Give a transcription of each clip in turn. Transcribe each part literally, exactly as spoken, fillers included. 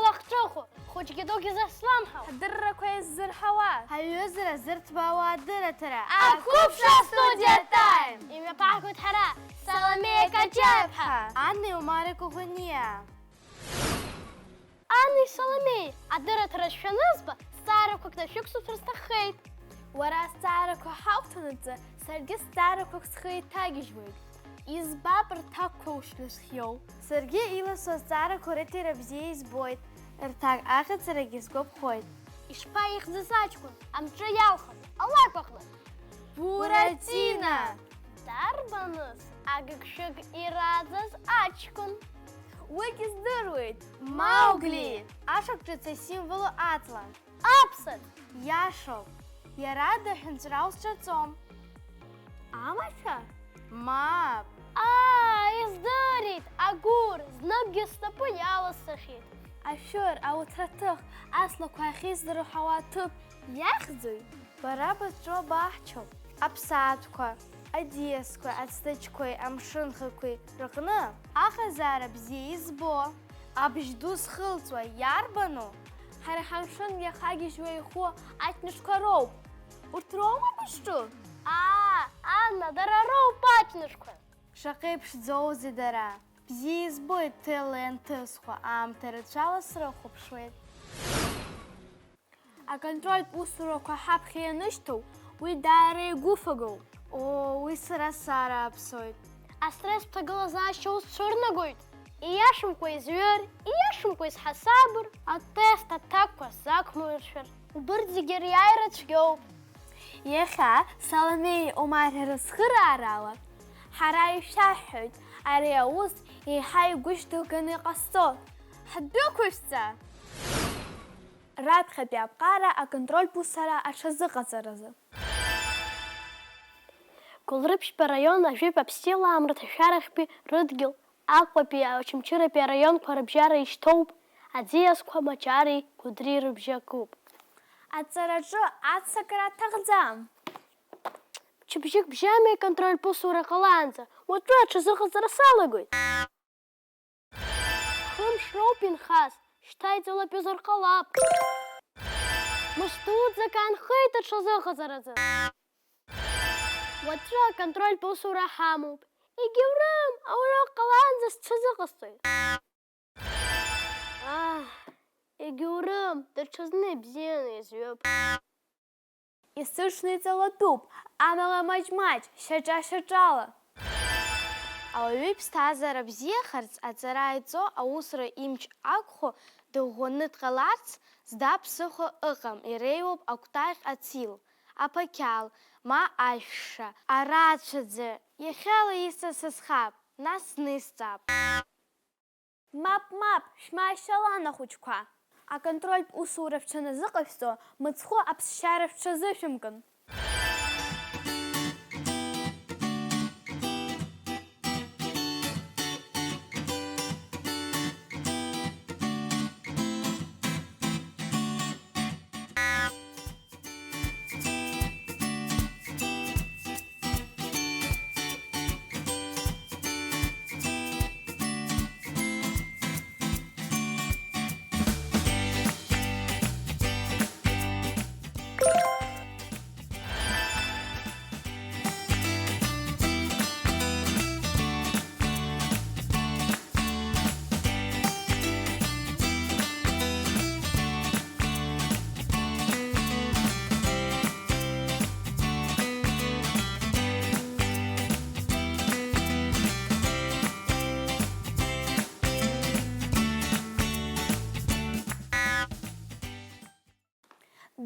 Ахҿыху, хәыҷгьы дугьы зыхьзламҳау. Ҳдыррақәа еиззырҳауа. Ҳаиҩызара зырҭбаауа адырраҭара. Ақәыԥш астудиа Time! Имҩаԥаҳгоит ҳара, Саломеиа Каҷаԥҳа. Анни Омари Коӷониа. Анни Саломеи, адырраҭара шәанызба, зҵаарақәак нашәықәсыршәар сҭаххеит. Уара азҵаарақәа ҳауҭанаҵы, саргьы зҵаарақәак схы иҭагьежьуеит. Избап рҭакқәа ушназхиоу? Саргьы иласу азҵаарақәа рыҭира бзиа избоит, рҭак аҟаҵарагьы сгәаԥхоит. Ишԥаихьӡыз аҷкәын, амҿы иалхын, алакә аҟны? Буратино! Дарбаныз агыгшәыг ираӡаз аҷкәын? Уигьы здыруеит, Маугли! Ашықәс ҿыц асимволу аҵла. Аԥсаӡ! Иашоуп. Иара даҳәынҵәра узҿаҵом. Амацәа? Мап! Аа, издырит, агәыр, зныкгьы снапы иаласахьеит. Ашәыр, ауҭраҭых, аслақәа ахьеизырҳауа аҭыԥ иахьӡуи? Бара бызҿу абаҳчоуп. Аԥсаатәқәа, аӡиасқәеи, ацҭаҷқәеи, амшынхақәеи рыҟны аҟазаара бзиа избо. Абжь ду зхылҵуа иарбану? Ҳара ҳамшын иахагьежьуа иху аҷнышқәа роуп. Урҭ роума бызҿу? Аа, Анна, дара роуп аҷнышқәа! Шаҟа иԥшӡоузеи дара! Бзиа избоит ҭелла ианҭысхуа, аамҭа рацәала срыхәаԥшуеит. Аконтрольтә усурақәа ҳаԥхьа ианышьҭоу, уи даара игәыфагоуп. Оо, уи сара сарааԥсоит. Астресстә ҭагылазаашьа ус цәырнагоит, ииашамкәа изҩыр, ииашамкәа изҳасабыр, атест аҭакқәа сзақәмыршәар, убырҭ зегьы риааира цәгьоуп. Иахьа Саломеи Омари рыцхыраарала, ҳара ишәаҳҳәоит, ари аус еиҳа игәышьҭыганы иҟасҵо. Ҳдәықәышәҵа! Раԥхьатәи аԥҟара аконтрольтә усура аҽазыҟаҵаразы. Гәылрыԥшьба араион ажәытә Аԥсилаа амраҭашәарахьтәи рыдгьыл, Аҟәатәи Очамчыратәи араионқәа рыбжьара ишьҭоуп, аӡиасқәа Маҷари Гәыдри рыбжьы акуп. Аҵараҿы аццакра аҭахӡам. Мчыбжьык бжьами аконтрольтә усура ҟалаанӡа, уаҵәы аҽазыҟаҵара салагоит. Хымш роуп инхаз, шьҭа иҵалатәызар ҟалап. Мышдуӡӡак аанхеит аҽазыҟаҵаразы. Уаҵәы аконтрольтә усура ҳамоуп. Егьаурым, аура ҟалаанӡа сҽазыҟасҵоит. Аҳ, егьаурым, даҽазны ибзианы изҩып. Исыҽны иҵалатәуп, амала маҷ-маҷ, шьаҿа-шьаҿала. Ауаҩы иԥсҭазаара бзиахарц, аҵара иҵо аусура имч ақәхо, дыӷәӷәаны дҟаларц зда ԥсыхәа ыҟам, иреиуоуп акәтаӷь ацил, аԥақьал, ма ашәшра, арацәаӡы, иахьала исҭаз сызхап, нас зны исҵап. Мап, мап, шәмаашьалан, ахәыҷқәа! Аконтрольтә усура шәҽаназыҟашәҵо, мыцхәы аԥсшьара шәҽазышәымкын!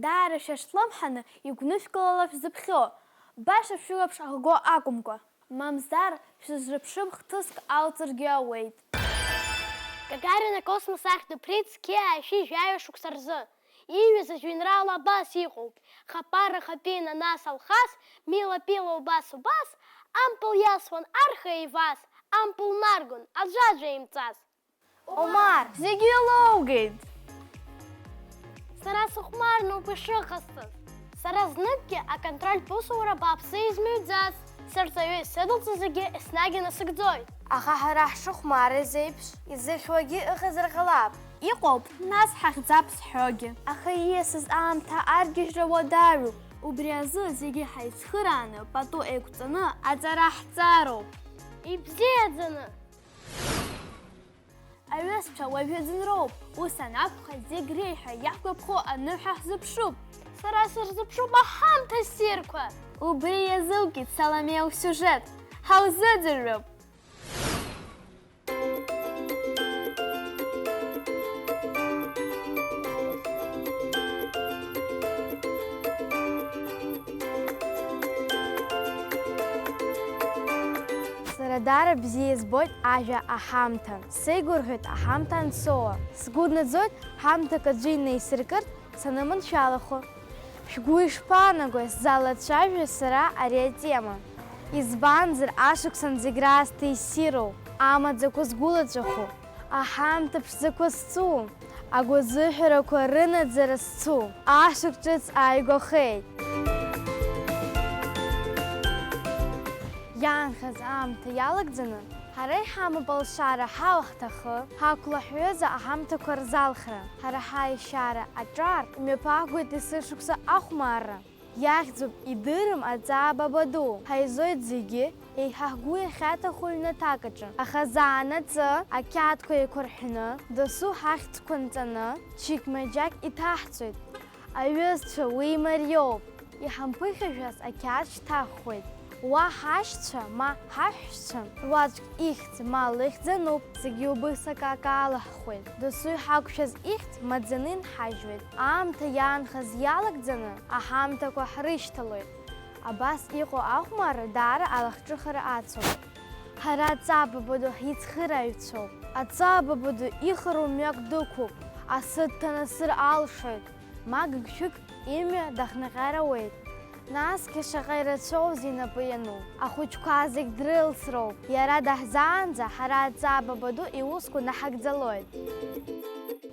Даара шәашьҭлымҳаны игәнышәкылала шәзыԥхьо, баша шәылаԥш ахго акәымкәа, мамзар шәызрыԥшым хҭыск алҵыргьы ауеит. Гагарин акосмос ахьтә принц қьиа ашәи жәаҩа шықәса рзы иҩыз ажәеинраала абас иҟоуп, Хапара Хапина нас Алхас, мила-пила убас-убас, ампыл иасуан арха еивас, ампыл наргон аӡәаӡәа имҵаз. Омар! Зегьы еилоугеит! Сара сыхәмарноуп ишыҟасҵаз. Сара зныкгьы аконтрольтә усура бааԥсы измыҩӡаз. Сырҵаҩы исыдылҵо зегьы еснагь инасыгӡоит. Аха ҳара ҳшыхәмарыз еиԥш, изыхьуагьы ыҟазар ҟалап. Иҟоуп, нас ҳахьӡап зҳәогьы. Аха ииасыз аамҭа аргьежьра уадаҩуп. Убри азы зегьы ҳаицхырааны, пату еиқәҵаны аҵара ҳҵароуп. Ибзиаӡаны! Аҩызцәа уажәы аӡынроуп. Ус анакәха, зегь реиҳа иаҳгәаԥхо аныҳәа ҳзыԥшуп. Сара сырзыԥшуп аҳамҭа ссирқәа. Убри иазылкит Саламеи усиужет. Ҳаузыӡырҩып! Сара даара бзиа избоит ажәа аҳамҭа. Сеигәырӷьоит аҳамҭа ансоуа. Сгәы наӡоит ҳамҭак аӡәы инаисыркыртә саныманшәалахо. Шәгәы ишԥаанагои сзалацәажәо сара ари атема? Избанзар, ашықәсан зегь раасҭа иссируп, амаӡақәа згәылаҵәаху, аҳамҭа ԥшӡақәа зцу, агәазыҳәарақәа рынаӡара зцу ашықәс ҿыц ааигәахеит. Иаанхаз аамҭа иалагӡаны, ҳара иҳамоуп алшара ҳалахҭахы, ҳақәлаҳәҩыза аҳамҭақәа рзалхра. Ҳара ҳаишьара аҿар имҩаԥаагоит есышықәса ахәмарра. Иахьӡуп, идырым аҵаа бабаду. Ҳаизоит зегьы, еиҳа ҳгәы иахьаҭаху ҩнаҭак аҿы. Аха заанаҵы ақьаадқәа еиқәырҳәны, дасу ҳахьӡқәа нҵаны, чықьмаџьак иҭаҳҵоит. Аҩызцәа, уи имариоуп. Иҳамԥыхьашәаз ақьаад шьҭаҳхуеит. Уа ҳашьцәа, ма ҳаҳәшьцәа, руаӡәк ихьӡ, ма лыхьӡ ануп, зегьы убыс акака алаҳхуеит. Досу иҳақәшәаз ихьӡ маӡаны инҳажьуеит. Аамҭа иаанхаз иалагӡаны, аҳамҭақәа ҳрышьҭалоит. Абас иҟоу ахәмарра даара алахҿыхра ацуп. Ҳара аҵаа бабаду ҳицхырааҩцәоуп. Аҵаа бабаду ихароу мҩак дықәуп, асы дҭанасыр алшоит. Ма гыгшәыгк имҩа даҳныҟьар ауеит. Насгьы шаҟа ирацәоузеи инапы иану? Ахәыҷқәа зегь дрылсроуп. Иара даҳзаанӡа ҳара аҵаа бабаду иусқәа наҳагӡалоит.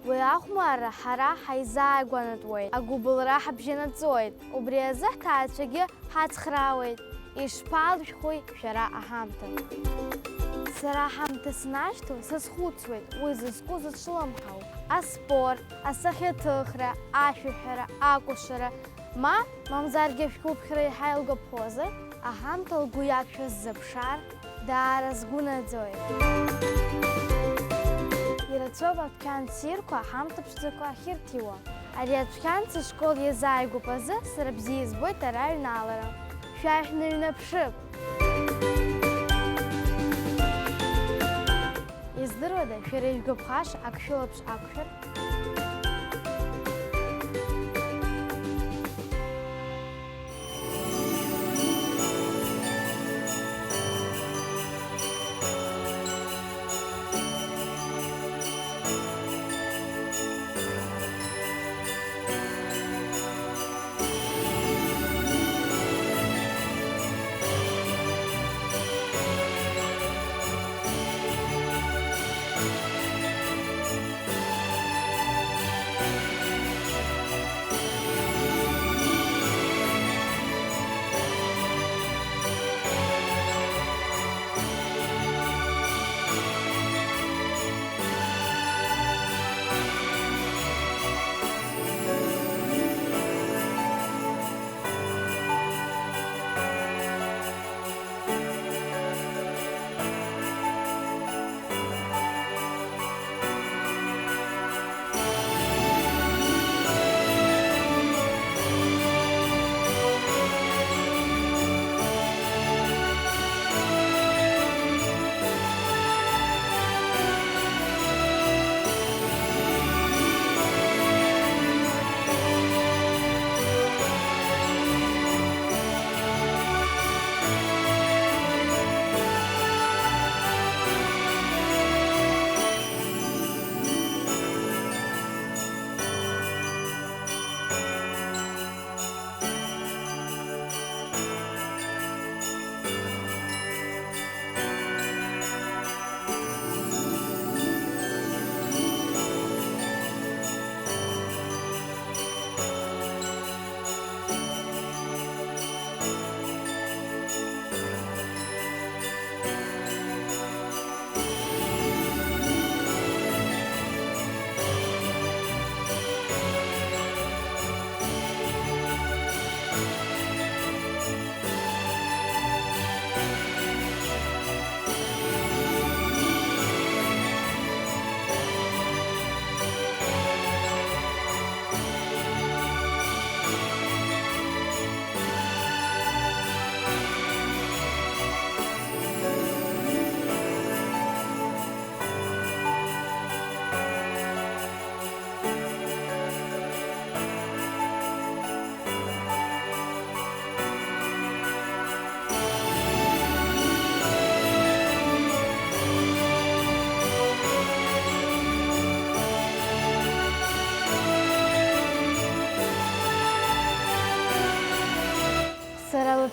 Уи ахәмарра ҳара ҳаизааигәанатәуеит, агәыбылра ҳабжьанаҵуеит. Убри азы ҳҭаацәагьы ҳацхраауеит, ишԥалшәхуи шәара аҳамҭа? Сара аҳамҭа санашьҭоу сазхәыцуеит, уи зызку зыҽлымҳау. Аспорт, асахьаҭыхра, ашәаҳәара, акәашара, ма, мамзаргьы ашәҟәыԥхьара еиҳа илгәаԥхозар, аҳамҭа лгәы иақәшәаз зыԥшаар, даара сгәы наӡоит. Ирацәоуп адәқьан ссирқәа аҳамҭа ԥшӡақәа ахьырҭиуа. Ари адәқьан сышкол иазааигәоуп азы сара бзиа избоит ара аҩналара. Шәааи ҳныҩнаԥшып! Издыруада, шәара ишәгәаԥхаша ак шәылаԥш ақәшәар?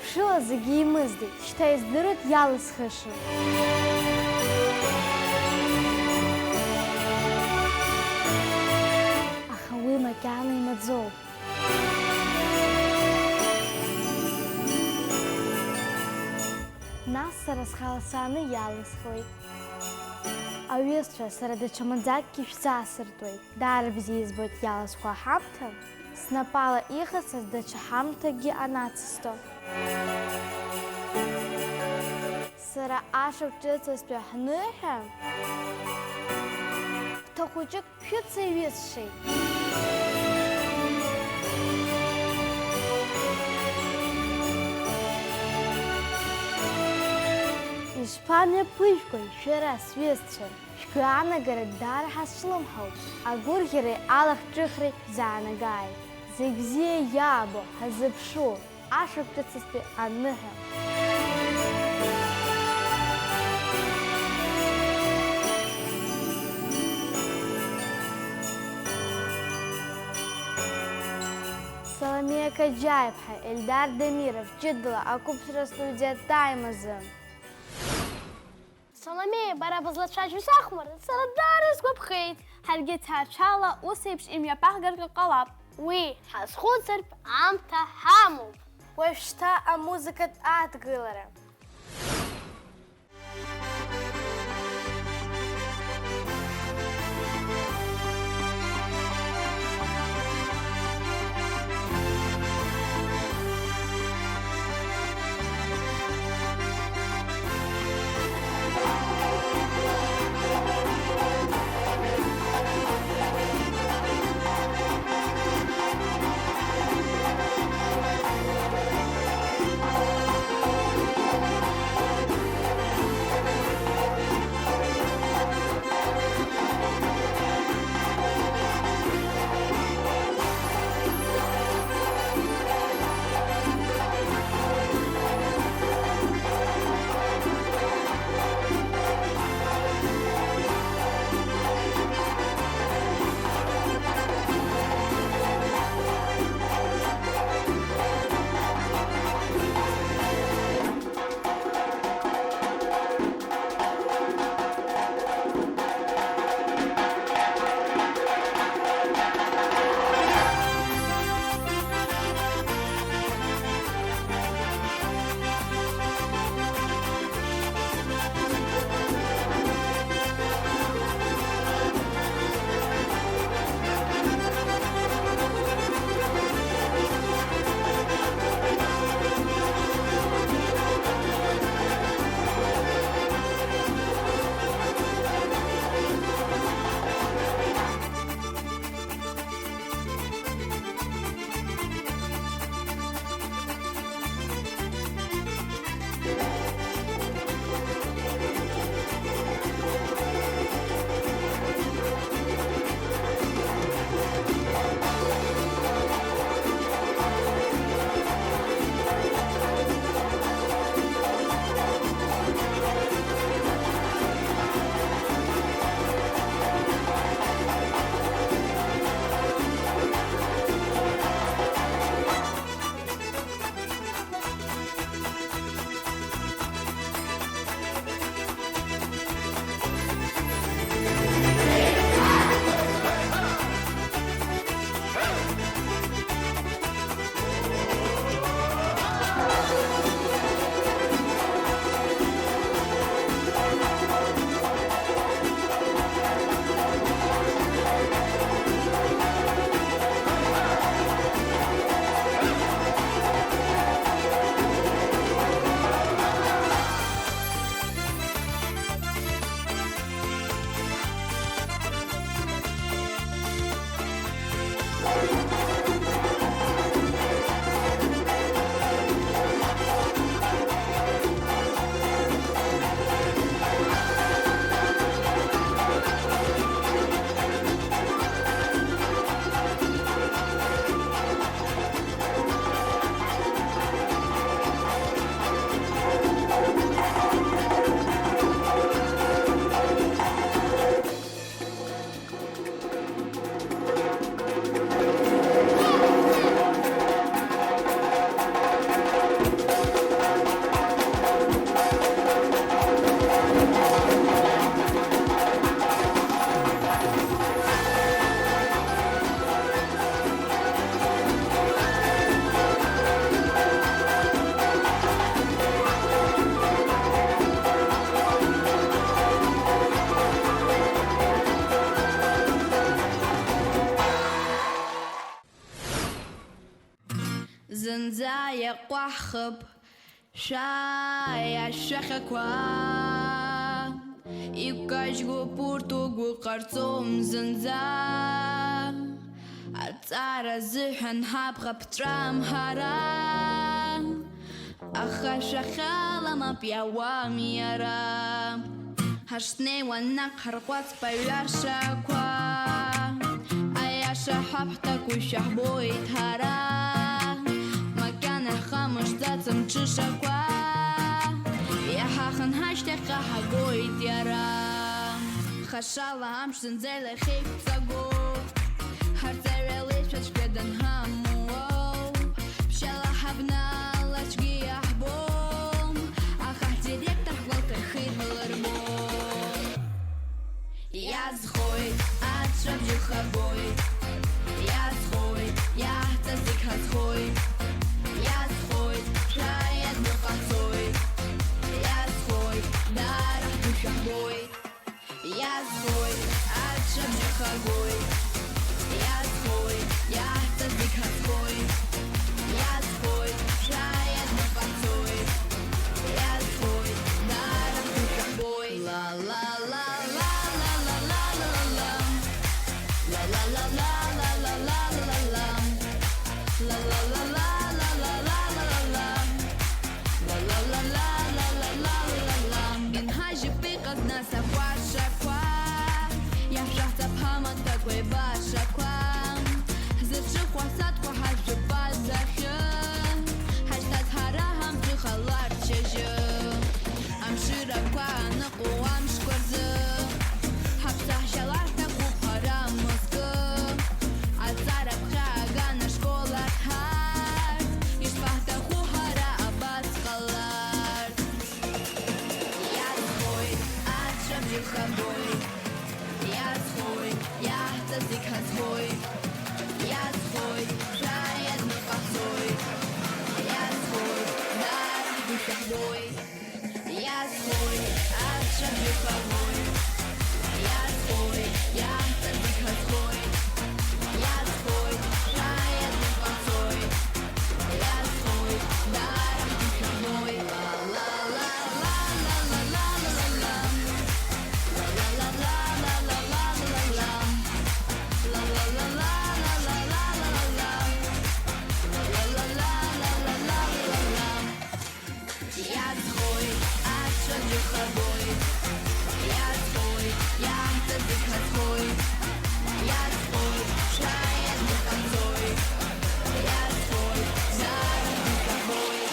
Ԥшыла зегьы еимыздеит, шьҭа издыруеит иалысхыша. Аха уи макьана имаӡоуп. Нас сара схала сааны иалысхуеит. Аҩызцәа, сара даҽа маӡакгьы шәзаасыртуеит. Даара бзиа избоит иалысхуа аҳамҭа, снапала иҟасҵаз даҽа ҳамҭакгьы анацысҵо. Сара ашықәс ҿыцызтәи ҳныҳәа, хәҭа хәыҷык шәыцеиҩысшеит. Ишԥамҩаԥыжәгои шәара, сҩызцәа? Шәгәаанагара даара ҳазҿлымҳауп. Агәырӷьареи алахҿыхреи шәзаанагааит. Зегь бзиа иаабо ҳазыԥшу ашықәс ҿыцызтәи аныҳәа. Саломеиа Каџьаиԥҳа, Ельдар Дамиров, ҷыдала ақәыԥшра астудиа Time азы. Саломеиа, бара бызлацәажәо сахәмарны, сара даара сгәаԥхеит. Ҳаргьы ҭаацәала ус еиԥш имҩаԥаҳгаргьы ҟалап. Уи ҳазхәыцыртә аамҭа ҳамоуп. Уажәшьҭа амузыкатә адгылара. Зынӡа иаҟәаҳхып шәа иашәахьақәа, икажьгоуп урҭ угәы ҟарҵом зынӡа. Аҵара азыҳәан ҳабӷа ԥҵәам ҳара, аха шәахьала мап иауам иара. Ҳашнеиуа наҟ ҳарҟәаҵ Баҩашақәа, аиаша ҳәа ҳҭакушәа ҳбоит ҳара. Макьана ҳхамышҭӡац амҽышақәа, иаҳахын ҳашьҭахьҟа ҳагоит иара. Хашала амш зынӡа илахьеиқәҵагоуп, ҳарҵаҩ алеишәа цәгьа данҳамоу ауп. Ԥшьала ҳабнала аӡәгьы иаҳбом, аха ҳдиректор ҳгәалҭархеит ҳәа лырбом. Иазхоит, аҵәабжьы хагоит, иазхоит, иаҳҵаз зегь ҳазхоит, иазхоит, шәа иазныҟаҵоит, иазхоит, даара ҳгәы шәаҳгоит, иазхоит, аҵәабжьы хагоит, иазхоит, иаҳҵаз зегь ҳазхоит, иазхоит, шәа иазныҟаҵоит, иазхоит, даара ҳгәы шәаҳгоит. Инҳажьып иҟаз нас акәашақәа, иаҳшәаҳҵап ҳамаҭәақәа еибашақәа, ҳзырҿыхәа ҳсадқәа ҳажәытә пазахьы, ҳашьҭаз ҳара ҳамҿыхаларц шьыжьы. Амшырақәа аныҟоу амшқәа рзы, ҳаԥсаҳәшьала ҳҭахуп ҳара мызкы. Аҵара ԥхьа аган ашкол ахь ҳарҭ, ишԥаҳҭаху ҳара абас ҟаларц? Иазхоит, аҵәабжьы хагоит, иазхоит, иаҳҵаз зегь ҳазхоит, иазхоит, шәа иазныҟаҵоит, иазхоит, даара ҳгәы шәаҳгоит. Иазхоит, аҵәабжьы хагоит, иазхоит, иаҳҵаз зегь ҳазхоит, иазхоит, шәа иазныҟаҵоит, иазхоит, даара ҳгәы шәаҳгоит. Иазхоит, аҵәабжьы хагоит, иазхоит, иаҳҵаз зегь ҳазхоит, иазхоит, шәа иазныҟаҵоит, иазхоит, даара ҳгәы шәаҳгоит.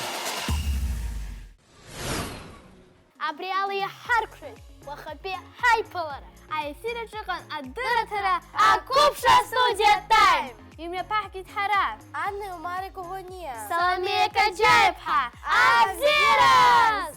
Абри ала иҳарқәшәеит уахатәи ҳаиԥылара. Аефир аҿы ыҟан адырраҭара Ақәыԥш астудиа Time. Имҩаԥаҳгеит ҳара, Анна Умари Коӷониа, Саломеиа Каџьаиԥҳа. Абзиараз!